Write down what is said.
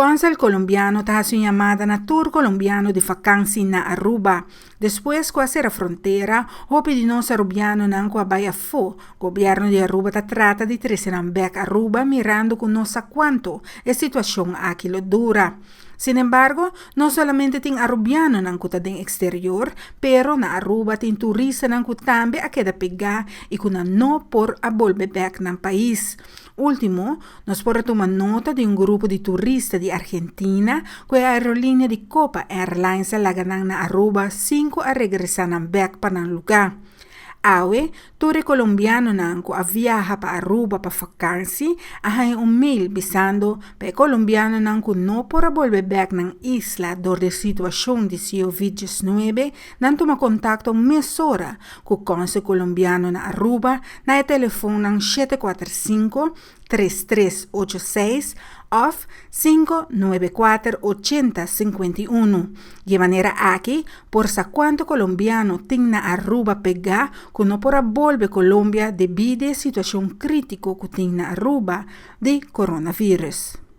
Consul Colombiano ta haci un yamada na tur Colombiano di vakantie na Aruba. Despues cu a cera frontera, hopi di nos Arubianonan cu a bay afo, Gobierno di Aruba ta trata di trece nan bek Aruba mirando cu no sa cuanto e situacion aki lo dura. Sinembargo, no solamente tin Arubianonan cu ta den exterior, pero na Aruba tin turistanan cu tambe a keda pega y cu nan no por a bolbe bek nan pais. Ultimo, nos por a tuma nota di un grupo di turista di Argentina cu e aerolinea di Copa Airlines a laga nan na Aruba sin cu a regresa nan bek pa nan luga. Awe, tur e colombianonan cu a viaha pa Aruba pa vakansi a haña un mail bisando pa e colombianonan cu no por a bolbe bek nan isla dor di e situacion di covid 19, nan tuma contacto mesora cu Consul Colombiano na Aruba na e telefonnan 745 3386 of 594 80 51. Di e manera aki por sa cuanto Colombiano tin na Aruba pega cu no por a bolbe Colombia debi di e situacion critico cu tin na Aruba di coronavirus.